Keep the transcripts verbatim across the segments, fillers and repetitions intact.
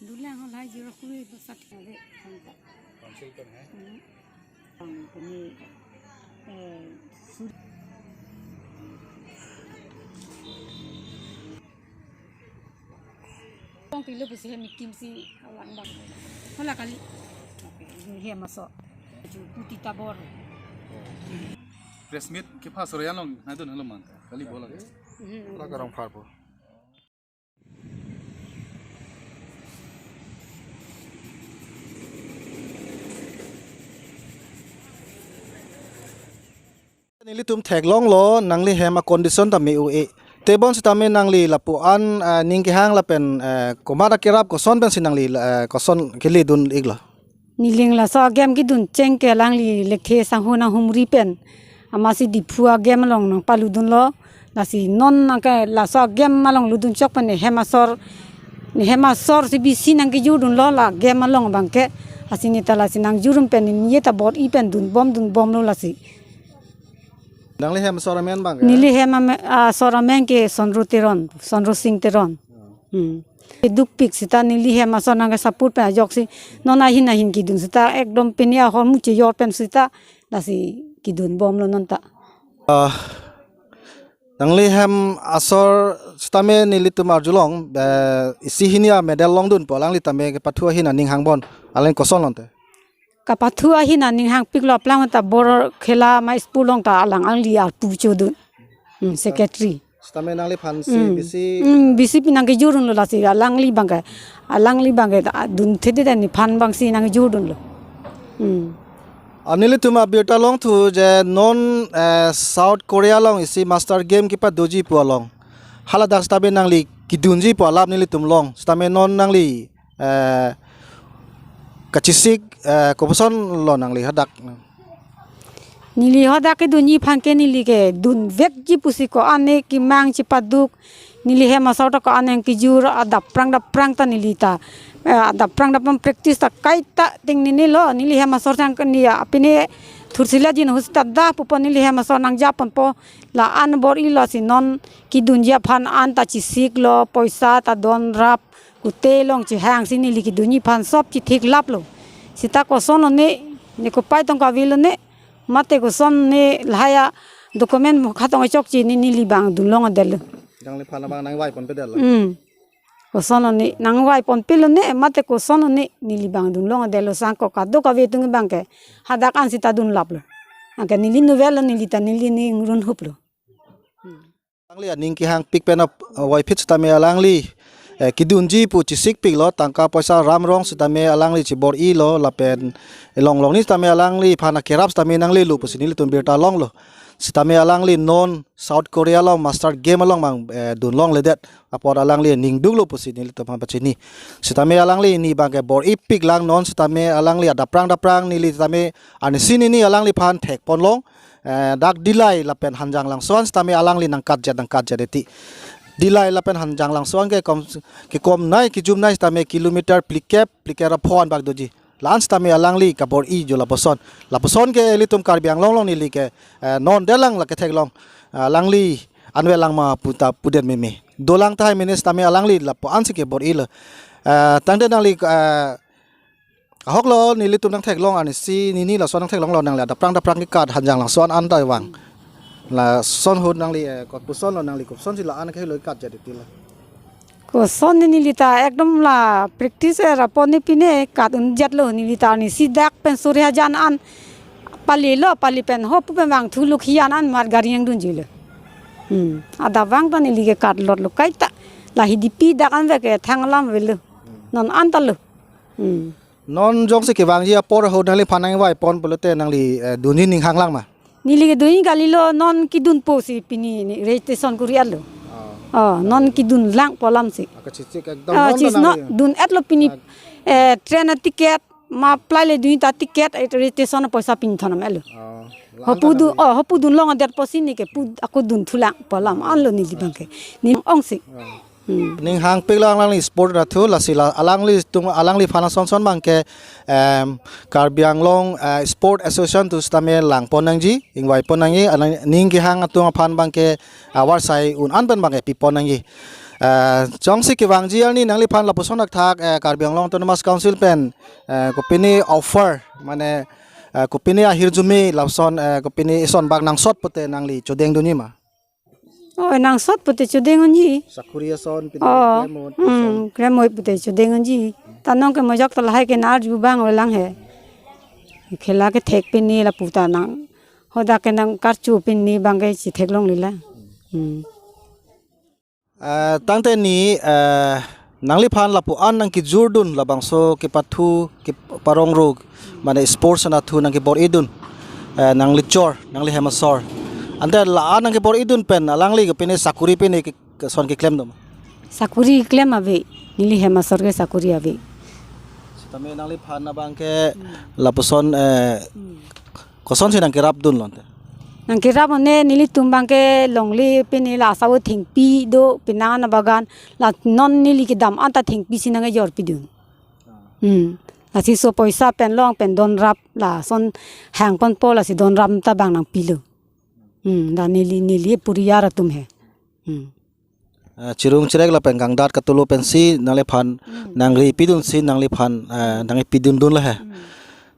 Dulang halai zero kuri besat kali. Council pen hai? Hmm. Ang kami, eh, sur- Kong pilo besi hem ikim si alang bang. Hala kali. Okay, hem aso. Ju puti tabor. Press meet ke pas royan long nadun halo man. Kali bola ke. Hmm. Hala karong pharpo. Nelitum theklonglo nangli hem a-condition ta me-o-e. Tebon sitame nangli lapu-an, eh, ning kehang lapen, eh, komat akerap koson pensi nangli, eh, koson kele dun iklo. Neli laso a-game kedun cheng ke alangli lekthe sangho nanghumri pen. Amatsi Diphu a-game along nangpaludunlo. Lasi non nangke laso a-game along ludun chok pen ne hem asor, ne hem asor si bisi nangkejurdunlo la game along abangke. Lasi neta lasi nangjur pen ne ye ta bor-i pen dunbom dunbomlo lasi. Nangli hem asor amen abangke? Neli hem ame-, asor amen ke Sonro Teron, Sonro Sing Teron. Hmm. Kedukpik sita neli hem asor nangke support pen ajoksi non ahin ahin kedun sita ekdom pini ahormu chejor pen sita lasi kedunbomlo non ta. Ah, nangli hem asor sitame nelitum arjulong, eh, isi hini a-medal longdunpo alangli tame kepathu ahin aning hangbom. Alang koson longte? Kapathu ahin aning hangpiklo aplang ta bor khela ma school along ta alang alangli arpu chodun. Hmm, secretary. Sitame nangliphan si Hmm. bisi Hmm, bisi pi nangkejurdunlo lasi alangli abangke. Alangli abangke ta dun thede dan nephan abangsi nangkejurdunlo. Hmm. Ah, nelitum abirta longthu je non, eh, South Korea along isi Master Game kepadoji pu along. Haladak sitame nangli kedunji pu alam nelitum long. Sitame non nangli, eh, kachesik, eh, kopuson lo nangli hadak? Neli hadak kedunji aphan ke neli kedun vekji pusi ko-an ne kemang chepaduk. Neli hem asor ta ko-an ne kejur adap prang dap prang ta neli ta. Eh, adap prang dap prang practice ta kaita ting neli lo. Neli hem asor chang ke neli apine thursi la jin hus ta da pupo neli hem asor nangjaponpo. La-an bor-ilo si non kedunji aphan an ta chesiklo, poisa ta don rap, kute long chehang si neli kedunji aphan sop chethik laplo. Sita kosonlo ne, ne kopai tong kavelo ne, mate koson ne lahai a-document mo khatong chokche ne neli abang dunlongdetlo. Nangliphan abang nangvaiponpedetlo. Hmm. Kosonlo ne, nangvaiponpelo ne, mate kosonlo ne, neli abang dunlongdetlo sangko kadokave atum abangke. Hadak an sita dunlaplo. Anke neli novel lo neli ta neli ne ingrun huplo. Hmm. Alangli aning kehangpik pen ap-, avoiphit sitame alangli, eh, kedunji pu chesikpiklo, tangka poisa ram rong sitame alangli chebor-ilo, lapen elong long ni sitame alangliphan akerap sitame nanglelo pusi nelitum birta longlo. Sitame alangli non South Korea along Master Game along mang, eh, dunlongledet apot alangli ningduklo pusi nelitum aphan pachini. Sitame alangli ne abangke bor-ipiklang non sitame alangli adap prang dap prang neli sitame anisi nini alangliphan thekponlong. Eh, dak Dillai lapen Hanjanglangso an sitame alangli nangkatjet nangkatjet eti. Dillai lapen Hanjanglangso an ke kom, kekom nai kejum nai sitame kilometer phlikep, phlikep ra pho anbak doji. La-an sitame alangli kabor-ijo lapuson. Lapuson ke ilitum Karbi Anglong along neli ke, eh, non detlang la ketheklong. Eh, alangli anvetlang ma puta pudet meme. Dolang tahai mene sitame alangli lapu-an si kebor-ilo. Eh, tangte nangli, eh, ahoklo nelitum nangtheklong anisi nini laso nangtheklonglo nangli adap prang dap prang kekat Hanjanglangso an anta vang. Lason ahut nangli, eh, kopuson lo nangli kopuson si la-an kehelo katjet eti lo. Koson ne neli ta ekdom la practice er apot ne pine kat unjetlo neli ta anisi dak pen Surya Jan an palilo pali pen ho pu pen vangthu lukhi an an mar gari nangdunjilo. Hmm. Adap vang ta neli ke katlotlo kaita. La hidipi dak an vek ke thang alam avelo. Non anta lo. Hmm. Non jongsi kevangji apor ahut nangliphan nangvaipon pulote nangli, eh, dunji ning hanglang ma? Neli ke dunji kalilo non kedunpo si pini ne registration kori-etlo. Oh. Oh, non kedunlangpo alam si. Aka chesik ekdom Ah, non chis ta no nangli. Dun-etlo pini, Ah. eh, train a-ticket, ma plai le dunji ta ticket, eh, registration poisa pinthon am-etlo. Oh. Hopu dun, Nangli. Oh, hopu dunlongdetpo si ne ke pu ako dunthulangpo alam anlo neli abangke. Ne ongsi. Oh. Hmm. Ning hangpiklang alangli sport ra thu lasi la alanglitum alangliphan ason son abangke, em, Karbi Anglong, eh, Sport Association atum sitame langpon nangji, ingvaipon nangji, alang ning kehang atum aphan abangke award sai un-an pen abangke pipon nangji. Eh, jongsi kevangji arni nangliphan lapuson akthak, eh, Karbi Anglong Autonomous Council pen, eh, kopine offer, mane, eh, kopine ahirjume lapuson, eh, kopine ison bak nangsot pute nangli chodeng dunji ma? Oh, nangsot pute chodeng unji. Sakuri ason, pine Oh, klem-ot, hmm, ason. Klem-ot pute chodeng unji. Tanong ke mojok to lahai ke nar ju bang welang he. Khela kethek pine lapu ta nang. Hodak ke nang karchu pine bang ke chetheklongle la. Hmm. Eh, tangte ni, eh, nangliphan lapu-an nangkejurdun labangso kepathu keparong ruk, mane sports anatthu nangkebor-idun, eh, nangli chor, nangli hem asor. Ante la-an nangkebor-idun pen alangli kopine sakuri pine ke, ke son keklem doma? Sakuri klem ave, neli hem asor ke sakuri ave. Sitame nangliphan abang ke lapuson, eh, Hmm. kosonsi nangkerapdun lonte? Nangkerap one nelitum bang ke longle pine la asau thengpi do pinang ana bagan la non neli kedam anta thengpi si nangkejor pidun. Hmm. Lasi so poisa pen long pen donrap lason hangponpo lasi donrap ta bang nangpilo. Hmm. Da neli neli puriyar atum he. Hmm. Eh, chirung chirek lapen gangdat katulo pensi nangliphan Hmm. nangri pidunsi nangliphan, eh, nangkepidundun la he. Hmm.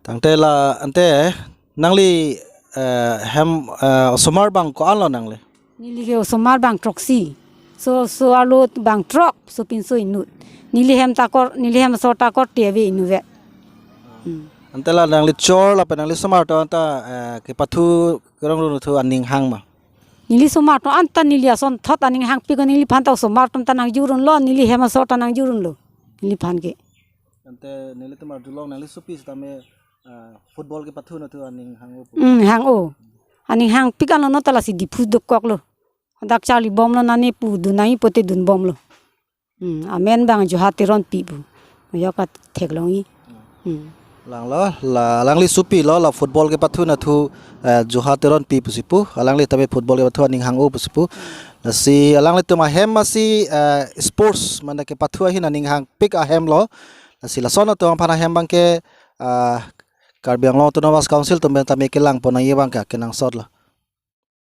Tangte la ante nangli, eh, hem, eh, osomar bang ko-an lo nangli? Neli ke osomar bang throksi. So, so arlo bang throk, so pinso inut. Neli hem ta kor, neli hem asor ta korte ave inutvet. Hmm. Ante la nangli chor lapen nangli somar atum ta, eh, kepathu kerong run thu aning hang ma? Neli somar atum anta neli ason thot aning hangpik, neliphan ta osomar atum ta nangjurunlo, neli hem asor ta nangjurunlo. Neliphan ke. Ante nelitum arjulong nangli sopi sitame, ah, football kepathu anatthu aning hang-o pu. Hmm, hang-o. Aning hangpik anlo non ta lasi Diphu dokoklo. Dak charlibomlo nane pu dun nangji pute dunbomlo. Hmm, amen bang Joha Teronpi pu. Mojok ta theklongji. Hmm. Langlo, la, alangli sopi lo, la football kepathu anatthu, eh, Joha Teronpi pusi pu. Alangli tame football kepathu aning hang-o pusi pu. Lasi alanglitum ahem masi, eh, sports, mane kepathu ahin aning hangpik ahem lo. Lasi lason atum aphan ahem bang ke, ah, Karbi Anglong Autonomous Council atum pen tame kelangpon nangji bang ke kenangsot lo.